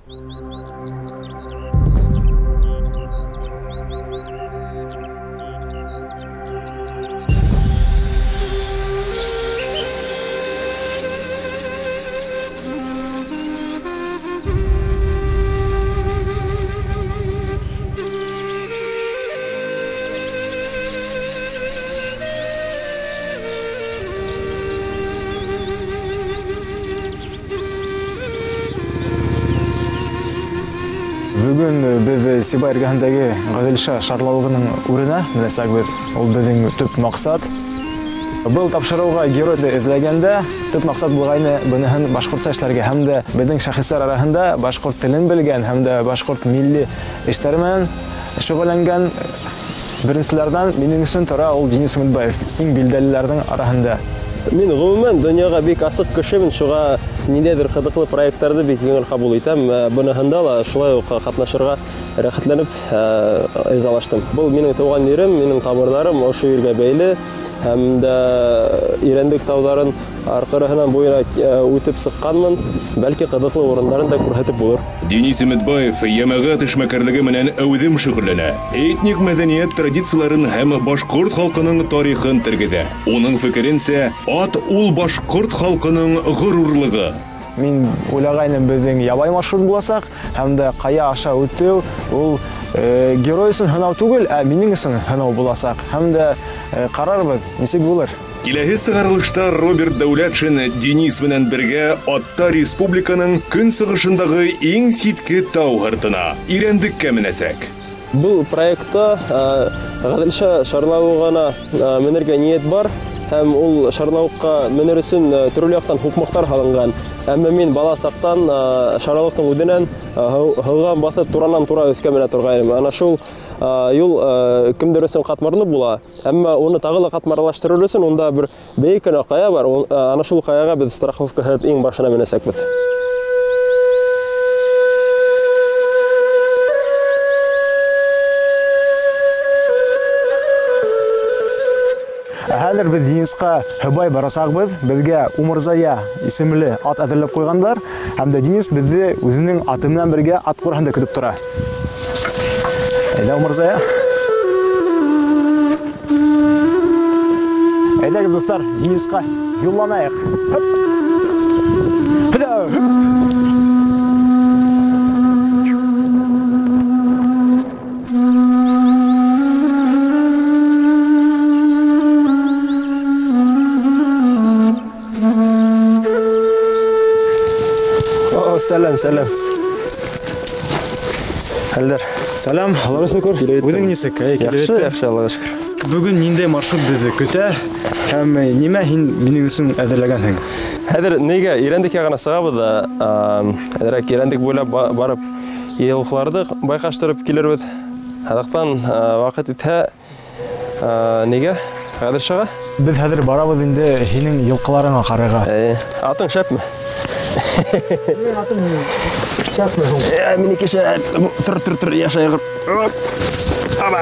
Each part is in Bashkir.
Бөгөн беҙ Сибай эргәһендәге Ғәҙелша шарлауығының үренә менәсәкбеҙ. Ул беҙҙең төп маҡсат. Был тапшырыуға геройҙы эҙләгәндә төп маҡсат булғайны быныһын башҡортса эшләргә һәм дә беҙҙең шәхестәр араһында башҡорт телен белгән һәм дә башҡорт милли эштәре менән шөғөлләнгән беренселәрҙән минең өсөн тора ул Денис Өмөтбаев, иң билдәлеләрҙең араһында. Мин ғөмүмән донъяға бик асыҡ кешемен, шуға ниндәйҙер ҡыҙыҡлы проекттарҙы бик еңел ҡабул итәм. Быныһында ла шулай уҡ ҡатнашырға рәхәтләнеп ризалаштым. Был минең тыуған ерем, минең тамырҙарым ошо ергә бәйле һәм дә Ирәндек тауҙарын арҡырыһынан буйына үтеп сыҡҡанмын. Бәлки ҡыҙыҡлы урындарын да күрһәтеп булыр. Денис Өмөтбаев йәмәғәт эшмәкәрлеге менән әүҙем шөғөлләнә. Этник мәҙәниәт традицияларын һәм башҡорт халҡының тарихын тергеҙә. Уның фекеренсә, ат ул башҡорт халҡының ғорурлығы. Мин уйлағайным, беҙҙең ябай маршрут буласаҡ, һәм дә ҡая аша үтеү ул герой өсөн һынау түгел, ә минең өсөн һынау буласаҡ. Һәм дә ҡарарбыҙ, нисек булыр. Киләһе сығарылышта Роберт Дәүләтшин Денис менән бергә атта республиканың көнсығышындағы иң ситке тау һыртына Ирәндеккә менәсәк. Был проектта Ғәҙелша шарлауығына менергә ниәт бар, һәм ул шарлауыҡҡа менер өсөн төрлө яҡтан һуҡмаҡтар һалынған. Әммә мин бала саҡтан шарлауыҡтың үҙенән һыуҙан баҫып туранан тура өҫкә менә торғайным. Ана шул юл кемдер өсөн ҡатмарлы була, әммә уны тағы ла ҡатмарлаштырыр өсөн унда бер бейек кенә ҡая бар. Ана шул ҡаяға беҙ страховкаһыҙ иң башына менәсәкбеҙ. Хәҙер беҙ Денисҡа һыбай барасаҡбыҙ. Беҙгә Умырзая исемле ат әҙерләп ҡуйғандар. Һәм дә Денис беҙҙе үҙенең аты менән бергә ат ҡураһында көтөп тора. Әйҙә, Умырзая. Әйҙәгеҙ, дуҫтар, Денисҡа юлланайыҡ. Сәләм, сәләм. Хәлдәр. Сәләм, Аллаға шөкөр. Үҙең нисек? Яҡшы, яҡшы, Аллаға шөкөр. Бөгөн ниндәй маршрут беҙҙе көтә һәм нимә һин минең өсөн әҙерләгәнһең? Хәҙер нигә Ирәндек яғына сығабыҙ ҙа, әҙерәк Ирәндек буйлап барып йылҡыларҙы байҡаштырып килербеҙ. Аҙаҡтан ваҡыт итһә, нигә Ғәҙелшаға? Беҙ хәҙер барабыҙ инде һинең йылҡыларыңа ҡарарға. Атың шәпме? Минең атым шәпме һуң? Минеке шәп. Тор, тор, тор, яшайғыр. Аба!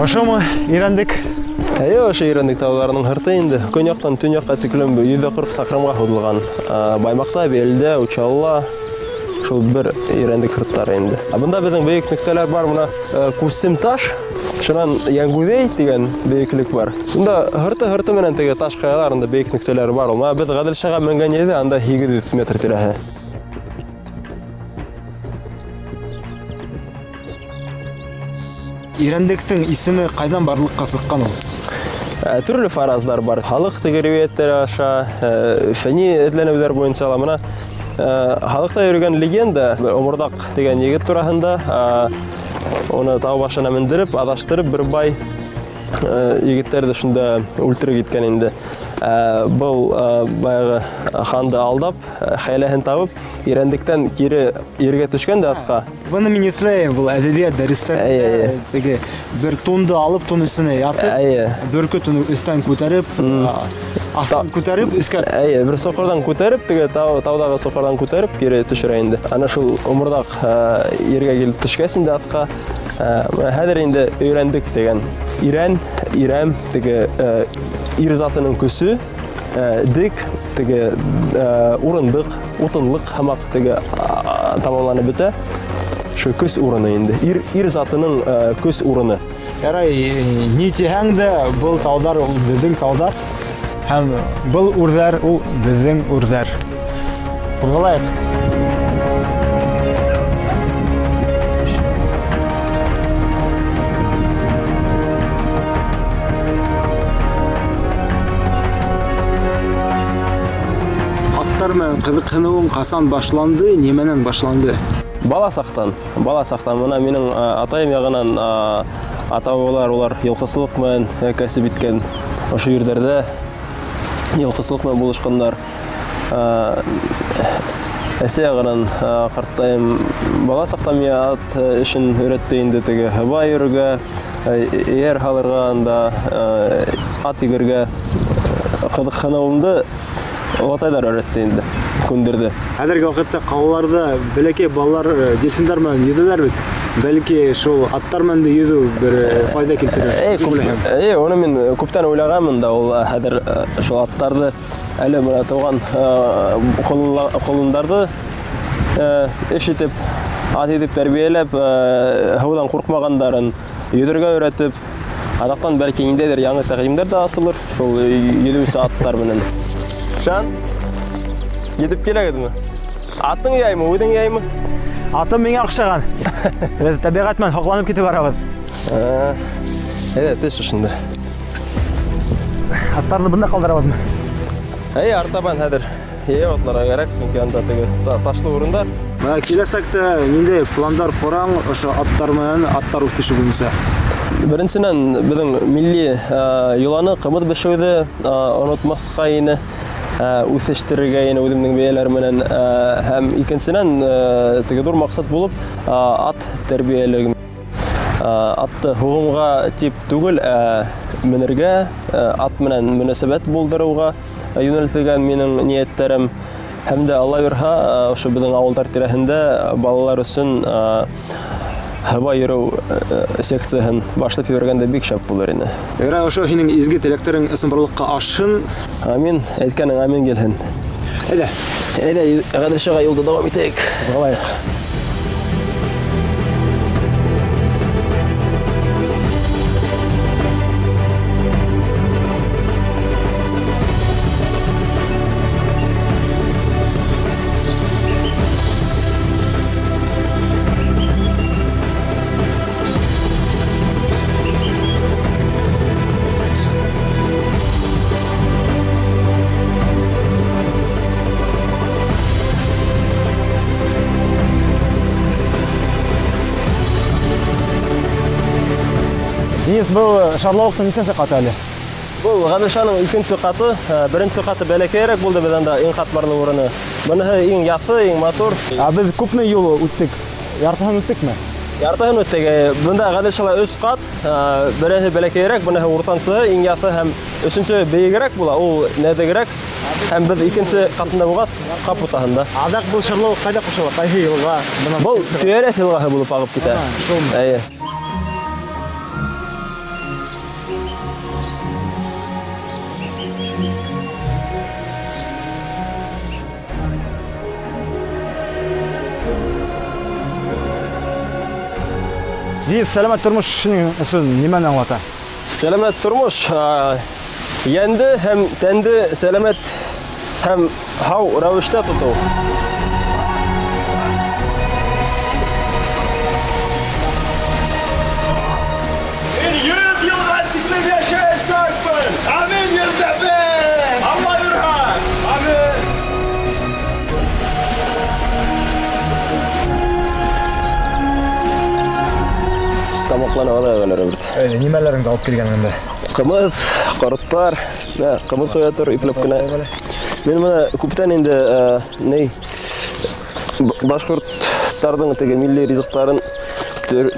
Ошомы Ирәндек? Әйе, ошо Ирәндек тауҙарының һырты инде. Көньяҡтан төньяҡҡа тиклем 140 саҡрымға һуҙылған. Баймаҡта, Белдә, Учалла шул бер Ирәндек һырттары инде. Ә бында беҙҙең бейек нөктәләр бар. Бына Күсемташ, шунан Йәнгүҙәй тигән бейеклек бар. Бында һырты-һырты менән теге таш ҡаяларында бейек нөктәләр бар. Бына беҙ Ғәҙелшаға менгән ерҙә анда 800 метр тирәһе. Ирәндектең исеме ҡайҙан барлыҡҡа сыҡҡан ул? Төрлө фараздар бар. Халыҡ теге риүәйәттәре аша, фәнни эҙләнеүҙәр буйынса ла. Бына халыҡта йөрөгән легенда Оморҙаҡ тигән егет тураһында, уны тау башына мендереп, аҙаштырып, бер бай егеттәрҙе шунда үлтереп киткән инде. Был баяғы ханды алдап, хәйләһен табып, Ирәндектән кире ергә төшкән дә атҡа. Быны мин иҫләйем, был әҙәбиәт дәрестәрендә теге бер тунды алып, тун өҫтөнә ятып, бөркөт уны өҫтән күтәреп, аҫтан күтәреп, өҫкә. Эйе, бер соҡорҙан күтәреп, теге тауҙағы соҡорҙан күтәреп кире төшөрә инде. Ана шул оморҙаҡ ергә килеп төшкәс инде атҡа, хәҙер инде өйрәндек тигән. Ирән, ирәм, теге ир затының көсө, дек, теге урындыҡ, утынлыҡ һымаҡ теге тамамланып бөтә. Шул көс урыны инде. Ир затының көс урыны. Ярай, ни тиһәң дә, был тауҙар ул беҙҙең тауҙар. Һәм был үрҙәр ул беҙҙең үрҙәр. Ҡуҙғалайыҡ. Аттар менән ҡыҙыҡһыныуың ҡасан башланды, нимәнән башланды? Бала саҡтан, бала саҡтан. Бына минең атайым яғынан ата-бабалар улар йылҡысылыҡ менән кәсеп иткән, ошо ерҙәрҙә йылҡысылыҡ менән булышҡандар. Әсәй яғынан ҡартайым бала саҡта миңә ат эшен өйрәтте инде, теге һыба йөрөргә, эйәр һалырға, анда ат егергә. Ҡыҙыҡһыныуымды олатайҙар өйрәтте инде, күндерҙе. Хәҙерге ваҡытта ҡалаларҙа бәләкәй балалар дельфиндар менән йөҙәләр бит. Бәлки шул аттар менән дә йөҙөү бер файҙа килтерер. Уны мин күптән уйлағанмын да, ул хәҙер шул аттарҙы әле бына тыуған ҡолондарҙы эш итеп, ат итеп тәрбиәләп, һыуҙан ҡурҡмағандарын йөҙөргә өйрәтеп, аҙаҡтан бәлки ниндәйҙер яңы тәҡдимдәр ҙә асылыр шул йөҙөүсе аттар менән. Шан, етеп киләгеҙме? Атың яймы, үҙең яймы? Атым миңә оҡшаған. Беҙ тәбиғәт менән һоҡланып китеп барабыҙ. Әйҙә, төш ошонда. Аттарҙы бында ҡалдырабыҙмы? Әй, артабан хәҙер йәйәү атларға кәрәк, сөнки анда теге ташлы урындар. Бына киләсәктә ниндәй пландар ҡораң ошо аттар менән, аттар үҫеше буйынса? Беренсенән, беҙҙең милли йоланы, ҡымыҙ бешеүҙе онотмаҫҡа ине, үҫештерергә ине үҙемдең бейәләр менән. Һәм икенсенән, теге ҙур маҡсат булып, ат тәрбиәләү. Атты һуғымға тип түгел, ә менергә, ат менән мөнәсәбәт булдырыуға йүнәлтелгән минең ниәттәрем. Һәм дә Алла бирһә, ошо беҙҙең ауылдар тирәһендә балалар өсөн һыба йөрөү секцияһын башлап ебәргәндә бик шәп булыр ине. Ярай, ошо һинең изге теләктәрең ысынбарлыҡҡа ашһын. Амин, әйткәнең амин килһен. Әйҙә. Әйҙә, Ғәҙелшаға юлды дауам итәйек. Ҡуҙғалайыҡ. Денис, был шарлауыҡтың нисәнсе ҡаты әле? Был Ғәҙелшаның икенсе ҡаты. Беренсе ҡаты бәләкәйерәк булды, беҙ анда иң ҡатмарлы урыны. Быныһы иң яҫы, иң матур. Ә беҙ күпме юл үттек? Яртыһын үттекме? Яртыһын үттек. Бында Ғәҙелшала 3 ҡат. Береһе бәләкәйерәк, быныһы уртансыһы, иң яҫы һәм өсөнсө бейегерәк була, ул нәҙегерәк. Һәм беҙ икенсе ҡатында булғас, ҡап уртаһында. Аҙаҡ был шарлауыҡ ҡайҙа ҡушыла? Ҡайһы йылға? Бынан Был килеп сыға? Көйәрәҫ йылғаһы булып ағып китә. Шулмы? Эйе. Денис, сәләмәт тормош өсөн нимәне аңлата? Сәләмәт тормош, йәнде һәм тәнде сәләмәт һәм һау рәүештә тотоу. Мин 100 йылға тиклем йәшәйәсәкмен! Амин, йөҙҙәбеҙ! Алла бирһә! Амин! Тамаҡланып алайыҡ әле, Роберт. Әйҙә, нимәләреңде алып килгән инде? Ҡымыҙ, ҡорттар, ҡымыҙ ҡоя тор, ипләп кенә. Мин бына күптән инде башҡорттарҙың теге милли ризыҡтарын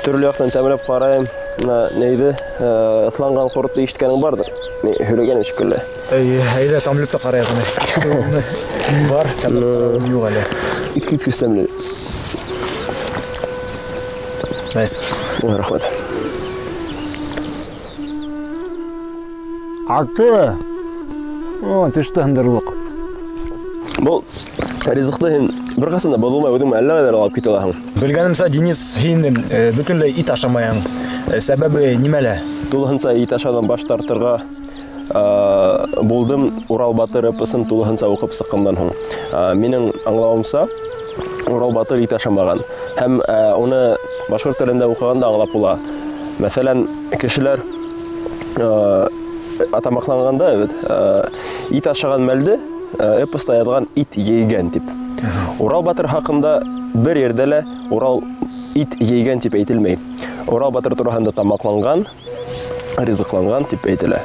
төрлө яҡтан тәмләп ҡарайым. Бына нейҙе, ыҫланған ҡоротто ишеткәнең барҙыр. Мин һөйләгәнем шикелле. Эйе, әйҙә тәмләп тә ҡарайыҡ уны. Бар, тәмләп ҡарағым юҡ әле. Иҫ киткес тәмле. Найс. Рәхмәт. Аты. О, теште һындырырлыҡ. Был ризыҡты һин бер ҡасан да боҙолмай үҙең әллә ҡайҙа алып китә алаһың. Белгәнемсә, Денис, һин бөтөнләй ит ашамайың. Сәбәбе нимәлә? Тулыһынса ит ашауҙан баш тартырға булдым Урал батыр эпосын тулыһынса уҡып сыҡҡандан һуң. Минең аңлауымса, Урал батыр ит ашамаған. Һәм уны башҡорт телендә уҡығанда аңлап була. Мәҫәлән, кешеләр атамаҡланғанда, бит, ит ашаған мәлде эпоста яҙған ит ейгән тип. Урал батыр хаҡында бер ерҙә лә Урал ит ейгән тип әйтелмәй. Урал батыр тураһында тамаҡланған, ризыҡланған тип әйтелә.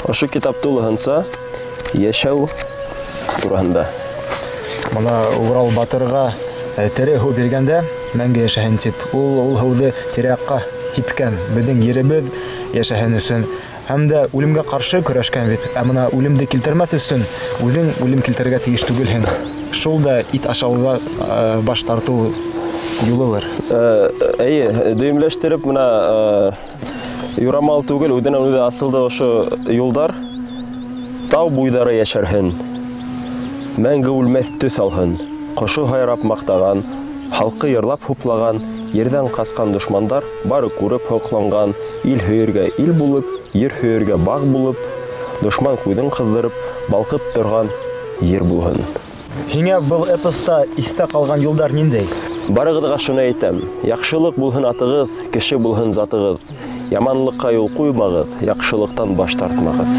Ошо китап тулыһынса йәшәү тураһында. Бына Урал батырға тере һыу биргәндә мәңге йәшәһен тип, ул һыуҙы тирә-яҡҡа һипкән, беҙҙең еребеҙ йәшәһен өсөн. Һәм дә үлемгә ҡаршы көрәшкән бит. Ә бына үлемде килтермәҫ өсөн үҙең үлем килтерергә тейеш түгелһең. Шул да ит ашауҙа баш тартыу юлылыр. Эйе, дөйөмләштереп бына юрамал түгел, үҙенән үҙе асылды ошо юлдар. Тау буйҙары йәшәрһен, мәңге үлмәҫ төҫ алһын, ҡошо һайрап маҡтаған, халҡы йырлап хуплаған, ерҙән ҡасҡан дошмандар бары күреп һоҡланған, ил һөйөргә ил булып, ер һөйөргә бағ булып, дошман күҙен ҡыҙҙырып, балҡып торған ер булһын. Һиңә был эпоста иҫтә ҡалған юлдар ниндәй? Барығыҙға шуны әйтәм: яҡшылыҡ булһын атығыҙ, кеше булһын затығыҙ. Яманлыҡҡа юл ҡуймағыҙ, яҡшылыҡтан баш тартмағыҙ.